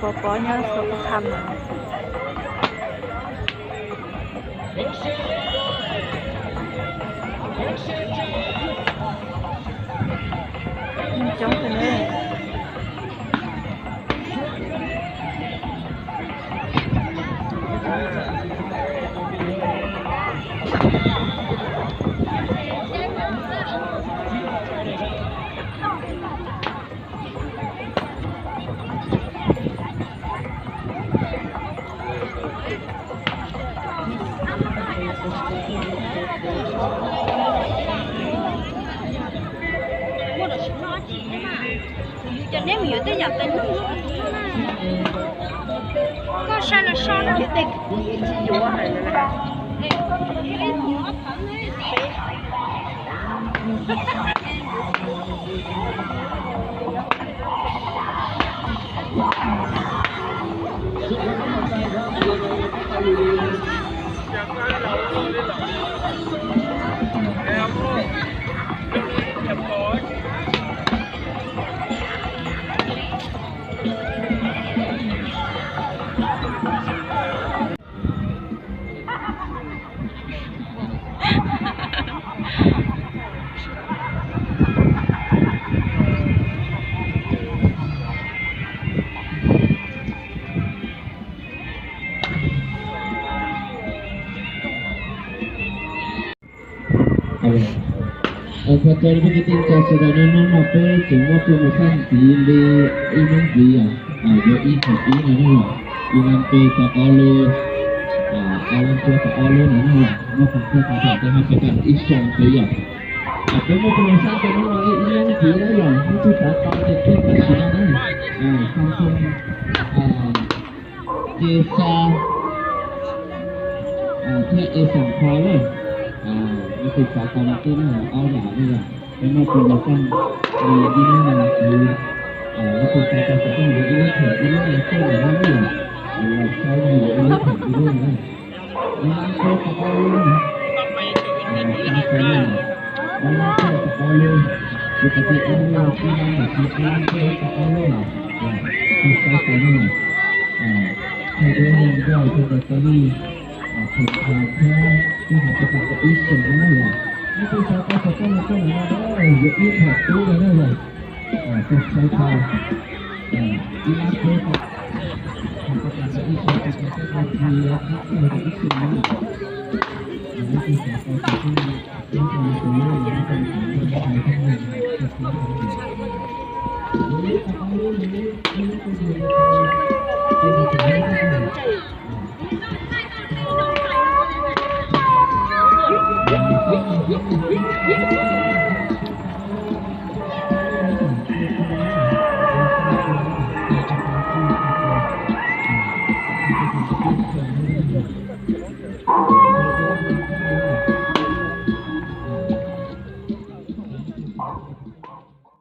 Pov pov nyob xov pov qha mas coob kawg na. Cov neb mus yuav tej yam tais nub, koj sai los so na. Phaj tau peb kwv tij neej tsa sawv daws, hnub no peb tseem muaj promotion ntxiv li ib hnub ntxiv yom, yuav ib thaum ib no na yom, ib leeg pe tau ob lub, ob leeg pe tau ob lub no na yom, muaj khoom thawj qhov tham tej hab pe tau ib xyoos ntxiv yom. Peb muaj promotion rau hnub no ib hnub ntxiv na yom, hnub twg xav tau ces tuaj tam sim no na. Samsung J sa thiab A xeem Pro na, hnub twg xav tau no tuaj na, ob yam na yom. Peb muaj promotion li ib hnub no ntxiv, hnub twg xav tau xov tooj yuav ib lub them ib lub no tuaj lawm na yom, los saib yuav ib lub them ib lub no na. Ib lab tuaj tau ob lub na, ib lab tuaj tau ob lub, yus tas tis ib lub, ib lab tas tis ib lab tuaj tau ob lub, tus saib tau na. Thaum ub yog thaum ntawd tau li, thaum ntawd thiab twb hais tau tau ib xyoos no na yom. Hnub twg xav tau xov tooj no tuaj lawm no yuav ib thaum ib no na yom. Tus saib tau, ib lab tuaj tau, thaum tau tas ib xyoos tus saib tau ib xyoos no na. Hnub twg xav tau xov tooj no tuaj lawm no